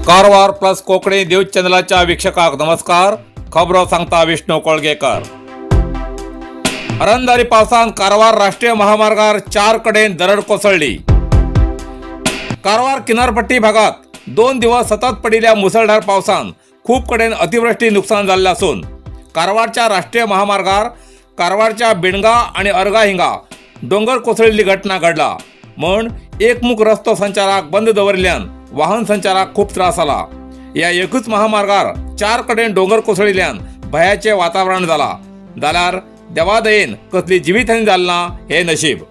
Karwar plus Konkani news चॅनलाच्या वीक्षकांक नमस्कार। खबरो सांगता विष्णू कोळगेकर। अरंदारी पावसान कारवार राष्ट्रीय महामार्गार चार कडेन दरड कोसळ्ळी। कारवार किनारपट्टी भागात 2 दिवस सतत पडिल्ल्या मुसळधार पावसान खूब कडेन अतिवृष्टी नुकसान जाल्लें आसून कारवारच्या राष्ट्रीय महामार्गार कारवारच्या बिणगा आनी अर्गा हिंगा दोंगर कोसळिल्ली घटना घडला म्हण एकमुख रस्तो संचाराक बंद दवरिल्ल्यान वाहन संचाराक खूब त्रास आला। या एकूच महामार्गार चार कडेन दोंगर कोसळिल्ल्यान भयाचे वातावरण जाला। जाल्यार देवादयेन कसली जिवीतहानी जाली ना हे नशीब।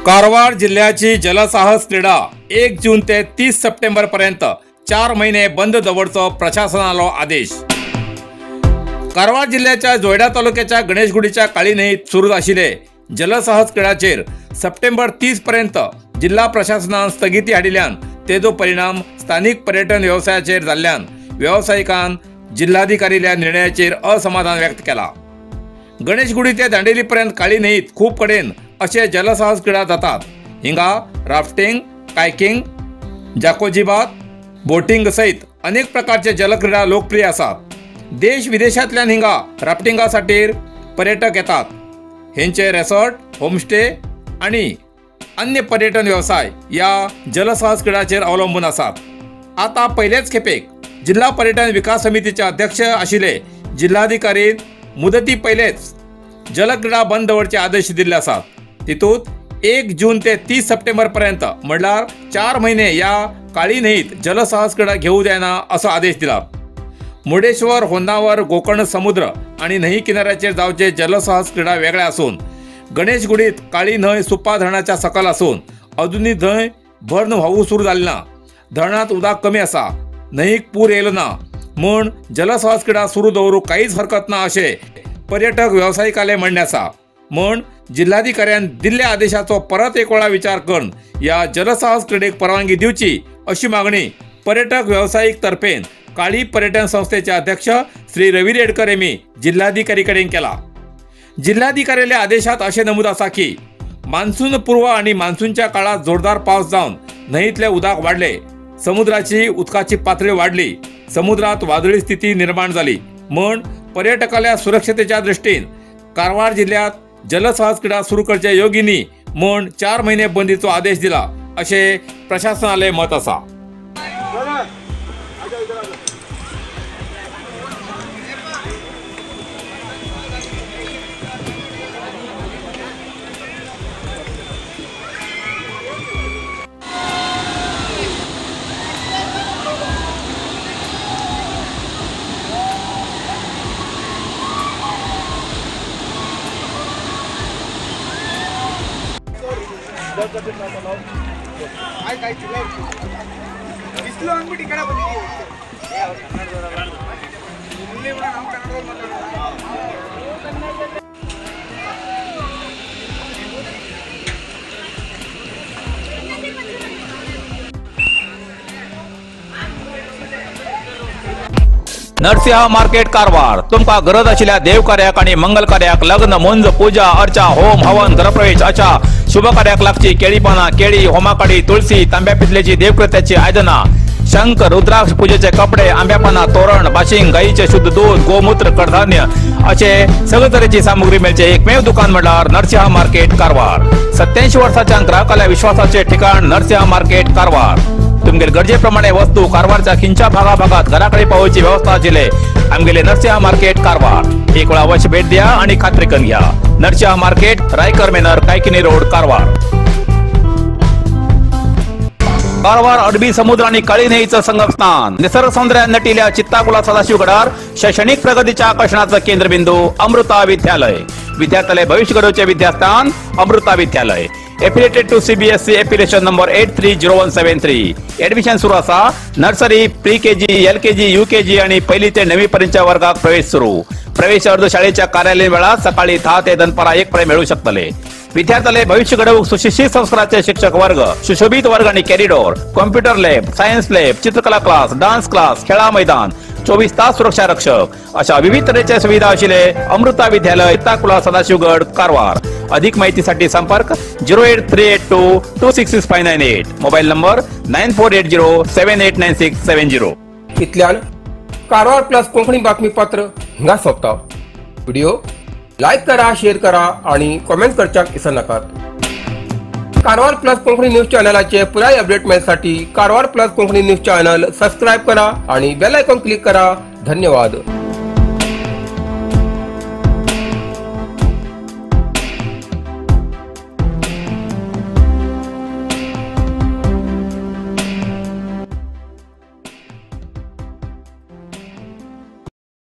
कारवार जिल्ह्याची जलसाहस क्रीडा 1 जून ते 30 सप्टेंबर पर्यंत 4 महिने बंद दवरचो प्रशासनालो आदेश। कारवार जिल्ह्याच्या जोयडा तालुक्याच्या गणेशगुडीच्या काळी न्हंयेत सुरू आशिल्ले जलसाहस क्रीडाचेर सप्टेंबर 30 पर्यंत जिल्हा प्रशासनान स्थगिती हाडिल्ल्यान तेजो परिणाम स्थानिक पर्यटन वेवसायाचेर जाल्ल्यान वेवसायिकान जिल्हाधिकारील्या निर्णयाचेर असमाधान व्यक्त केला। गणेशगुडी ते दांडेली पर्यंत काळी न्हंयेत खूब कडेन असे जलसाहस क्रीडा जातात। हिंगा राफ्टिंग, कायकिंग, जाकोजीबात, बोटिंग सहित अनेक प्रकारचे जलक्रीडा लोकप्रिय आसात। देश विदेशांतल्यान हिंगा राफ्टिंगासाठी पर्यटक येतात। हेंचे रेसॉर्ट, होमस्टे आणि अन्य पर्यटन व्यवसाय या जलसाहस क्रीडाचेर अवलंबून आसात। आता पहिलेच खेपेक जिल्हा पर्यटन विकास समितीचे अध्यक्ष आशिल्ले जिल्हाधिकारी मुदती पहिलेच जलक्रीडा बंद दवरचे आदेश दिल्ले आसात। तितूत 1 जून ते 30 सप्टेंबर पर्यंत म्हणल्यार 4 महिने या काळी न्हंयेत जलसाहस क्रीडा घेऊ जायना असो आदेश दिला। मुर्डेश्वर, होन्नावर, गोकर्ण समुद्र आणि न्हंय किनाऱ्याचेर जावचे जलसाहस क्रीडा वेगळे आसून गणेशगुडीत काळी न्हंय सुप्पा धरणाच्या सकल आसून अजुनूय न्हंय भरून व्हांवूंक सुरू जाली ना। धरणांत उदक कमी आसा, न्हंयेक पूर येयलो ना म्हूण जलसाहस क्रीडा सुरू दवरूंक कांयच हरकत ना अशें पर्यटक वेवसायिकाले म्हणणें आसा। म्हूण जिल्हाधिकाऱ्यान दिल्ल्या आदेशाचो परत एक वेळा विचार करून ह्या जलसाहस क्रिडेक परवानगी दिवची अशी मागणी पर्यटक वेवसायीक तर्फेन काळी पर्यटन संस्थेचे अध्यक्ष श्री रवी रेडकर यांनी जिल्हाधिकारी कडेन केला। जिल्हाधिकाऱ्याच्या आदेशात असे नमूद आसा की मान्सून पूर्व आणि मान्सूनच्या काळात जोरदार पावस जावन न्हंयेंतले उदक वाडले, समुद्राची उदकाची पातळी वाडली, समुद्रात वादळी स्थिती निर्माण जाली म्हण पर्यटकाल्या सुरक्षतेच्या दृष्टीन कारवार जिल्ह्यात जलसाहस क्रीडा सुरू करचे योग्य न्ही म्हण 4 महिने बंदीचो आदेश दिला अशें प्रशासनाले मत आसा। ಬಿಸಿಲು ಅಂದ್ಬಿಟ್ಟು ಈ ಕಡೆ ಬಂದಿದ್ದೀವಿ. ಇಲ್ಲಿ ಕೂಡ ನಾವು ಕನ್ನಡದಲ್ಲಿ ಮಾತಾಡೋಣ. नरसिंह मार्केट कारवार तुमकां गरज आशिल्ल्या देवकार्याक आनी मंगल कार्याक लग्न, मुंज, पूजा अर्चा, होम हवन, गृहप्रवेश अशा शुभ कार्याक लागची केळी पानां, केळी, होमाकाडी, तुळसी, तांब्या पितलेची देवकृत्याची आयदनां, शंख, रुद्राक्ष, पूजेचे कपडे, आंब्या पानां, तोरण, बाशिंग, गायीचे शुद्ध दूध, गोमूत्र, कडधान्य असे सगळे तरेची सामुग्री मेळचे एकमेव दुकान म्हळ्यार नरसिंह मार्केट कारवार। 87 वर्साच्या ग्राहकाल्या विश्वासाचे ठिकाण नरसिंह मार्केट कारवार। तुमगेले गरजे प्रमाणे वस्तू कारवारच्या खिंच्या भागा भागात घराकडे पावोवची व्यवस्था आशिल्ले आमगेले नरसिंह मार्केट कारवार। एक वेळा अवश्य भेट द्या आणि खात्री करून घ्या। Narasimha market, Raikar manor, Kaikini road, Karwar. Karwar अरबी समुद्र आणि काळी न्हंयेचं संगमस्थान, निसर्ग सौंदर्यान नटिल्या चित्ताकुला सदाशिवगडार शैक्षणिक प्रगतीच्या आकर्षणाचं केंद्रबिंदू अमृता विद्यालय। विद्यार्थ्याले भविष्य घडवचे विद्यास्थान Amrita Vidyalaya. Affiliated to CBSE affiliation number 830173. Admission सुरू आसा। Nursery, pre KG, LKG, UKG आणि पहिली ते 9वी पर्यंतच्या वर्गात प्रवेश सुरू। प्रवेश अर्ज शाळेच्या कार्यालयीन वेळात सकाळी 10 ते दनपारा 1 पर्यंत मिळू शकतले। विद्यार्थ्याले भविष्य घडवूक सुशिक्षित संस्काराचे शिक्षक वर्ग, सुशोभित वर्ग आणि corridor, computer lab, science lab, चित्रकला क्लास, डान्स क्लास, खेळा मैदान, 24 तास सुरक्षा रक्षक अशा विविध तऱ्हेच्या सुविधा आशिल्ले अमृता विद्यालय, ताकुला, सदाशिवगड, कारवार। अधिक माहितीसाठी संपर्क 08382 266598, मोबाईल नंबर 9480 789670। इतल्यान कारवार प्लस कोंकणी बातमीपत्र हांगा सोंपता। व्हिडिओ लायक करा, शेअर करा आणि कॉमेंट करच्याक विसरनाकात। कारवार प्लस कोंकणी न्यूज चॅनलाचे पुराय update मेळसाठी Karwar plus Konkani news channel subscribe करा आणि बेल आयकॉन क्लिक करा। धन्यवाद।